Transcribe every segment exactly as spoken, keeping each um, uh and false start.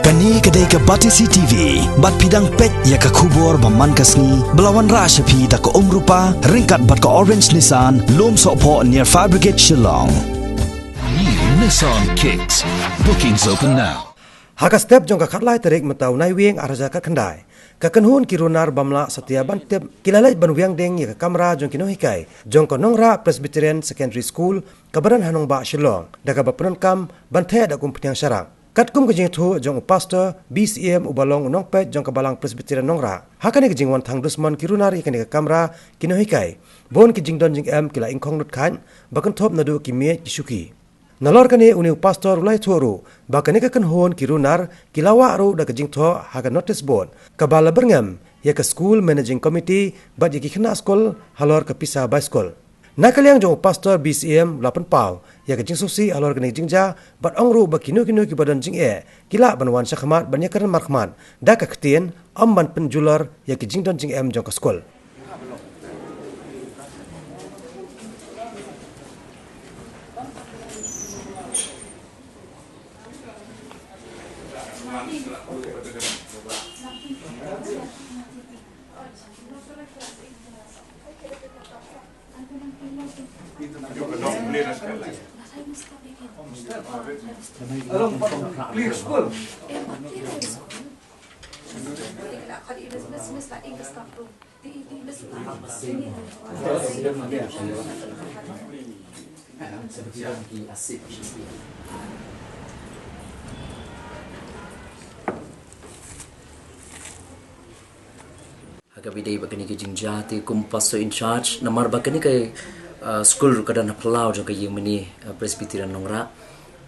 Kane ka dei ka Batesi T V, bad phi dang peit ïa ka khubor ba man ka sngi, ba la wanrah sha phi da ka Umrupa, ryngkat bad ka Orange Nissan, Lumsohphoh near Fire Brigade Shillong. New Nissan Kicks. Bookings open now. Ha ka step jong ka khatlai tarik mynta u Naiwieng arhajar khatkhyndai, ka kynhun ki runar bym lah satia ban tip ki la leit ban wiang ding ïa ka kamra jong ki nonghikai jong ka Nongrah Presbyterian Secondary School kaba don ha nongbah Shillong, da kaba pyndonkam ban theh da ka umphniang sharak. Katkum ka jingïathuh jong u Pastor B C M uba long u nongpeit jong ka Balang Presbyterian Nongrah, ha kane ka jingwan thang dusmon ki runar ïa kane ka kamra ki nonghikai, bun ki jingdon jingem ki la ingkhong lut khain ba kynthup naduh ki miej ki shuki. Nalor kane une u Pastor u la ïathuh ruh ba kane ka kynhun ki runar ki la wah ruh da ka jingthoh ha ka notice board kaba la byrngem ïa ka School Managing Committee bad ïa ki khynnah skul halor ka pisa bai skul. Na ka liang jong u Pastor B C M u la pynpaw ïa ka jingsngewsih halor kane ka jingjia bad ong ruh ba kino kino kiba don jingeh ki lah ban wan shakhmat ban ïakren markhmat da ka ktien, ym ban pynjulor ïa ki jingdon jingem jong ka skul. Ha kaba ïadei bad kane ka jingjia, te kum pastor in charge, namar ba kane ka, uh, skul ruh ka don ha phyllaw jong ka ïingmane, uh, Presbyterian Nongrah.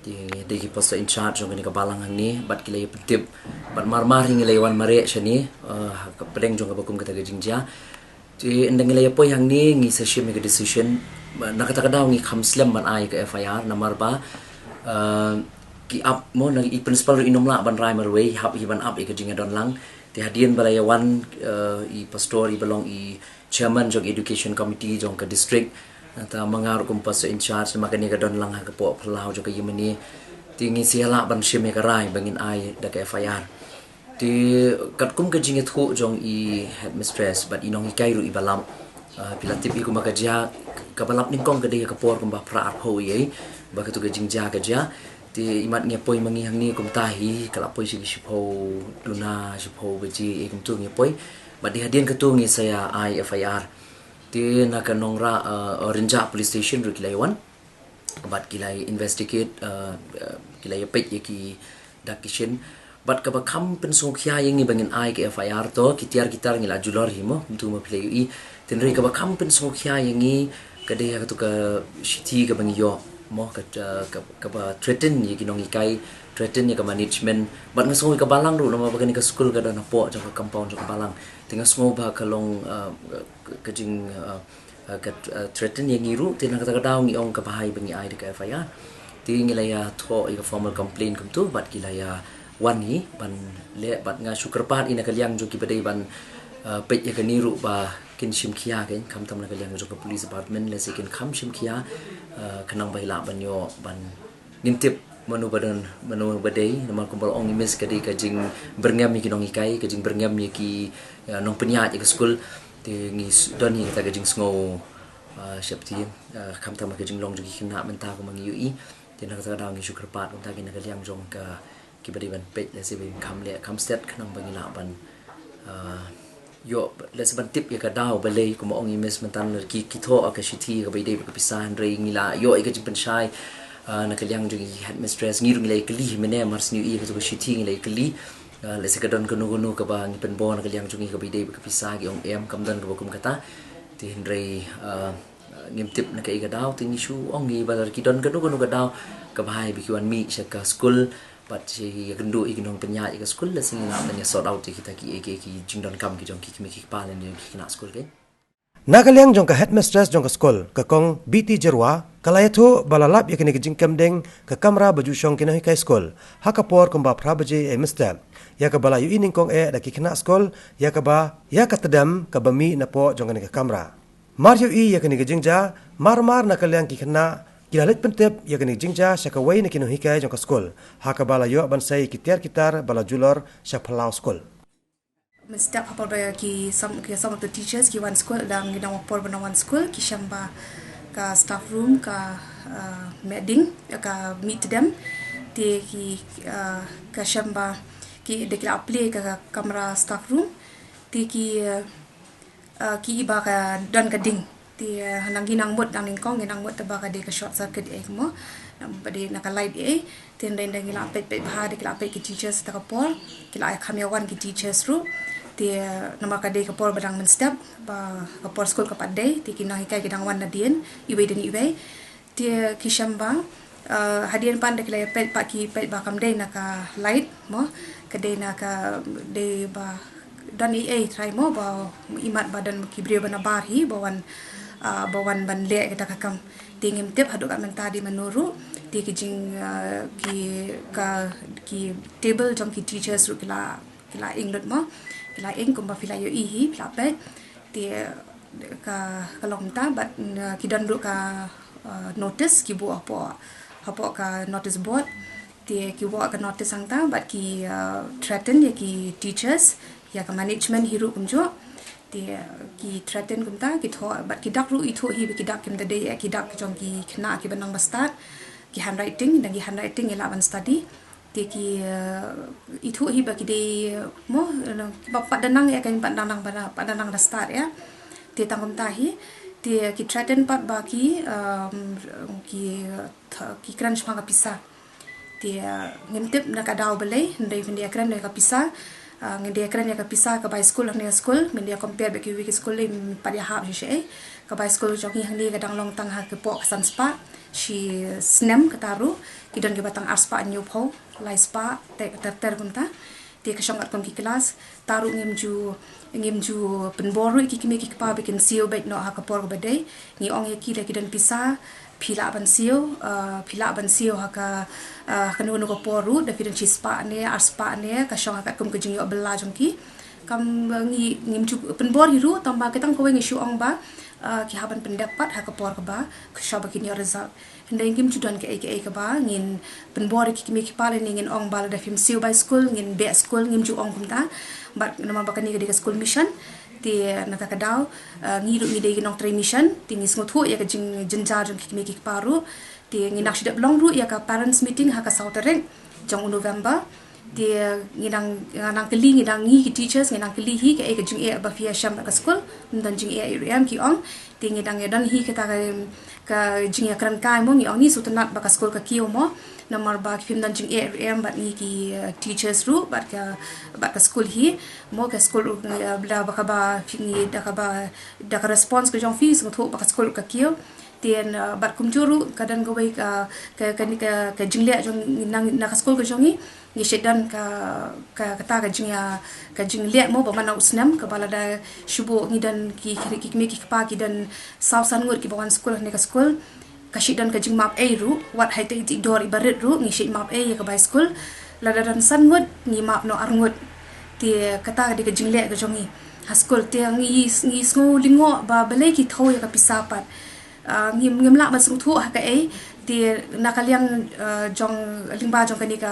Te dei ki pastor in charge jong kane ka balang hangne, bad ki la ïa pyntip, bad mar mar hi ngi la ïa wan mareh shane, uh, ha ka pdeng jong kaba kum kata ka jingjia. Te ynda ngi la ïa poi hangne ngi sa shim ïa ka decision, ba na kata ka daw ngi kham slem ban ai ka F I R, namar ba, uh, ki ap mo na i principal ruh i nym lah ban rai marwei, hap hi ban ap ïa ka jingïadon lang. Te hadien ba la ïa wan, eh, i pastor iba long i chairman jong education committee jong ka district, nangta ma nga ruh kum pastor in charge, namar kane ka don lang ha ka pdeng phyllaw jong ka ïingmane. Te ngi sa ïa lah ban shim ïa ka rai ba ngin ai da ka F I R. Te katkum ka jingïathuh jong i headmistress bad i nonghikai ruh iba lap, eh, phi la tip hi kumba ka jia, kaba lap nyngkong ka dei ha ka por kumba phra arphew ei ei ba katu ka jingjia ka jia. Te imat ngi ïa poi ma ngi hangne kumta hi, ka la poi sha ki shiphew duna, shiphew baje, eh, kumtu ngi ïa poi. Bad dei hadien katu ngi sa ïa ai F I R. Te na ka Nongrah, uh, Rynjah Police Station ruh ki la ïa wan. Bad ki la ïa investigate, uh, uh, ki la ïa peit ïa ki dak ki shin. Bad kaba kham pynsngewkhia ïa ngi ba ngin ai ka F I R to, ki tiar ki tar ngi la julor hi mo, kumtu ma phi la ïohi. Hynrei kaba kham pynsngewkhia ïa ngi ka dei ha katu ka shithi kaba ngi ïoh mo, ka, ka, kaba threaten ïa ki nonghikai, threaten ïa ka management. Bad nga sngew ïa ka balang ruh namar ba kane ka skul ka don hapoh jong ka compound jong ka balang. Te nga sngew ba ka long, uh, ka, ka jing, uh, uh, ka, uh, threaten ïa ngi ruh, te na kata ka daw ngi ong kaba bha ba ngi ai da ka F I R. Te ngi la ïa thoh ïa ka formal complaint kumtu bad ki la ïa wan hi ban leh, bad nga shu kyrpad ïa na ka liang jong kiba dei ban, uh, peit ïa kane ruh ba kin shim khia, khein khamtam na ka liang jong ka police department, lehse kin kham shim khia, uh, khnang ba ïa lah ban ïoh ban ngin tip mano ba don, mano ba dei, namar kumba la ong i miss ka dei ka jingbyrngem ïa ki nonghikai, ka jingbyrngem ïa ki, uh, nongpynïaid ïa ka skul. Te ngi s-, don hi kata ka jingsngew, uh, sheptieng, uh, khamtam ka jinglong jong ki khynnah mynta kumba ngi ïohi. Te na kata ka daw ngi shu kyrpad kumta ki na ka liang jong ka, kiba dei ban peit, lehse ba kham leh kham stet khnang ba ngi lah ban, uh, ïoh, lehse ban tip ïa ka daw balei, kumba ong i miss mynta ki, ki thoh ka shithi kaba ïadei bad ka pisa, hynrei ngi la ïoh ïa ka jingpynshai, uh, na ka liang jong i headmistress, ngi ruh ngi la ïa kylli hi mynne, mar shu ïohi ïa katu ka shithi ngi la ïa kylli. Uh, lehse ka don kano kano kaba ngi pynbor na ka liang jong i kaba ïadei bad ka pisa, ki ong em, kam don kaba kum kata. Te hynrei, uh, ngim tip na kaei ka daw, te ngi shu ong hi ba lada ki don kano kano ka daw, kaba bha ba ki wan mih sha ka skul bad sha ïakynduh ïa ki nongpynïaid ïa ka skul, lehse ngin lah ban ïa sort out ïa kita ki, ki, ki jingdonkam ki jong ki kmie ki kpa lane ki khynnah skul, khein. Na ka liang jong ka headmistress jong ka skul, ka Kong Biti Jyrwa, ka la ïathuh ba la lap ïa kane ka jingkem ding ka kamra ba ju shong ki nonghikai skul ha ka por kumba phra baje ei mynstep, ïa kaba la ïohi nyngkong eh da ki khynnah skul, ïa kaba, ïa ka tdem kaba mih napoh jong kane ka kamra. Mar ïohi ïa kane ka jingjia, mar mar na ka liang ki khynnah Ki la leit pyntip ïa kane ka jingjia sha kawei na ki nonghikai jong ka skul, ha kaba la ïoh ban sei ki tiar ki tar ba la julor sha phyllaw skul. Mynstep ha por ba ki some, ki some of the teachers ki wan skul, dang ki dang por ba na wan skul, ki shem ba ka staff room ka, uh, meh ding, ka mih tdem. Te ki, uh, ka shem ba ki, da ki la plie ka kamra staff room. Te ki, uh, uh, ki i ba ka don ka ding. Te, uh, nang ki nang mut, nang nyngkong ki nang mut te ba ka dei ka short circuit ïa mo, nang ba dei na ka light ïa. Te hynrei ngi la peit peit bha, da ki la peit ki teachers ta ka por, ki la kham ïa wan ki teachers ruh. Te, uh, namar ka dei ka por ba dang mynstep, ba ka por skul ka pat dei, te ki nonghikai ki dang wan nadien, iwei dien iwei. Te ki shem ba, uh, hadien pat da ki la ïa peit pat ki peit ba kam dei na ka light mo, ka dei na ka, dei ba don ei ei trai mo, ba imat ba don ki briew ba na bar hi ba wan, uh, ba wan ban leh kita ka kam. Te ngim tip haduh ka mynta dei mano ruh. Te ki jing, uh, ki, ka, ki table jong ki teachers ruh ki la, ki la ing lut mo, ki la ing kumba phi la ïohi hi, phi la peit. Te ka, ka long ta, bad, uh, ki don ruh ka, uh, notice ki buh hapoh, hapoh ka notice board. Te ki buh ka notice hangta bad ki, uh, threaten ïa ki teachers, ïa ka management hi ruh kumjuh. Te, uh, ki threaten kumta, ki thoh, bad ki dak ruh ithuh hi ba ki dak kim da dei, eh, ki dak jong ki khynnah kiba nang ba start, ki handwriting, dang ki handwriting ïa lah ban study. Te ki, uh, ithuh hi ba ki dei, uh, mo, uh, ba pat da nang ïa, kan pat da nang ba, pat da nang da start ïa. Te tang kumta hi, te ki threaten pat ba ki, um, ki, uh, th-, ki kren shaphang ka pisa. Te, uh, ngim tip na ka daw balei, hynrei phin da ïa kren ïa ka pisa, uh, ngin da ïa kren ïa ka pisa ka bai skul hangne skul, ngin da ïa compare bad kiwei ki skul, ngim pat ïa hap shisha ei. Ka bai skul jong ngi hangne ka dang long tang ha ka poh ka san spah shi snem, kata ruh ki don kiba tang ar spah hynñiewphew, lai spah, te ter ter kumta. Te ka shong katkum ki klas, ta ruh ngim ju, ngim ju pynbor ruh ïa ki kmie ki kpa ba kin siew beit noh ha ka por kaba dei. Ngi ong ïa ki lada ki don pisa, phi lah ban siew, uh, phi lah ban siew ha ka, uh, kano kano ka por ruh, da phi don shi spah ne, ar spah ne, ka shong ha katkum ka jingïoh bylla jong ki. Kam, uh, ngi, ngim ju pynbor hi ruh, tang ba ka tang kawei ngi shu ong ba, uh, ki hap ban pyndep pat ha ka por kaba, ka shong ba kin ïoh result. Hynrei ngim ju don kaei kaei kaba ngin pynbor ïa ki kmie ki kpa lane ngin ong ba lada phim siew bai skul, ngin beh skul, ngim ju ong kumta. Bad namar ba kane ka dei ka skul mission, te na kata ka daw, uh, ngi ruh ngi dei ki nongtrei mission, te ngi sngewthuh ïa ka jingjynjar jong ki kmie ki kpa ruh. Te ngi nang shu dep long ruh ïa ka parents meeting ha ka saw tarik jong u November. Te ngi dang, ngi dang kylli, ngi dang, ngi ki teachers ngi dang kylli hi kaei ka jingeh ba phi ïa shem bad ka skul, ym don jingeh ei ruh em, ki ong. Te ngi dang ïa don hi kata ka, ka jingïakren kai mo, ngi ong ngi sngewtynnat ba ka skul ka kiew mo. Namar ba phim don jingeh ei ruh em bad ngi ki, uh, teachers ruh bad ka, bad ka skul hi mo, ka skul ruh, uh, da ba kaba phi ngi da kaba, da ka response ka jong phi sngewthuh ba ka skul ka kiew. Te, uh, bad kumjuh ruh ka don kawei ka, ka, ka, ka, ka jingleh jong ngi na, na ka skul ka jong ngi. Ngi shait don ka, ka, kata ka jingïa, ka jingleh mo ba man la u snem, kaba lada shu buh ngi don ki, ki, ki kmie ki kpa ki don saw san ngut kiba wan skul hangne ka skul. Ka shait don ka jingmap ei ruh, wat haitei itei dor iba rit ruh, ngi shait map ei ïa ka bai skul. Lada don san ngut, ngi map noh ar ngut. Te kata ka dei ka jingleh ka jong ngi ha skul, te ngi, ngi sngew lyngngoh ba balei ki thew ïa ka pisa pat. Ah, ngim, ngim lah ban sngewthuh ha kaei, te na ka liang, ah, jong, lyngba jong kane ka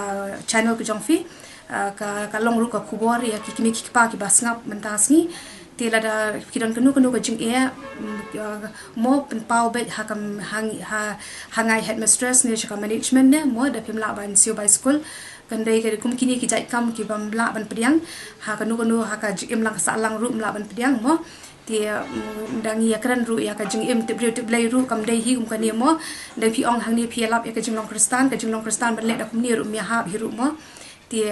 channel ka jong phi, ah, ka, ka long ruh ka khubor ïa ki kmie ki kpa kiba sngap mynta sngi. Te lada ki don kano kano ka jingeh, mm, ah, mo pynpaw beit ha kam, ha, ha, ha nga i headmistress ne sha ka management ne, mo da phim lah ban siew bai skul. Kan dei ka kum kine ki jait kam kibym lah ban pdiang ha kano kano, ha ka jingim lang ka sah lang ruh ym lah ban pdiang mo. Te, mm, da ngi ïakren ruh ïa ka jingim tip briew tip Blei ruh kam dei hi kum kane mo. Da phi ong hangne phi ïalap ïa ka jinglong Khristan, ka jinglong Khristan ban leh da kumne ruh ym ïahap hi ruh mo. Te,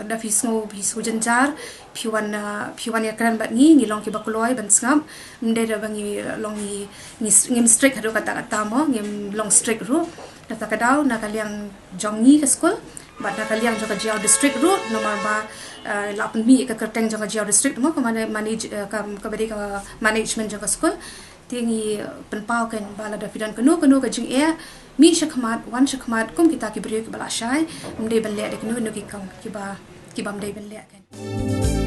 da phi sngew, phi sngew jynjar, phi wan, uh, phi wan ïakren bad ngi, ngi long kiba kloi ban sngap. Ym dei da ba ngi long ngi, ngi s-, ngim strict haduh katta katta mo, ngim long strict ruh. Na kata ka daw, na ka liang jong ngi ka skul bad na ka liang jong ka Jaïaw District ruh, namar ba, eh, la pynmih ïa ka kyrteng jong ka Jaïaw District mo, ka mana-, manage, eh, ka, kaba dei ka management jong ka skul. Te ngi pynpaw kein ba lada phi don kano kano ka jingeh, mih shakhmat, wan shakhmat kum kita ki briew kiba la shai, ym dei ban leh da kano kano ki kam kiba, kibym dei ban leh kein.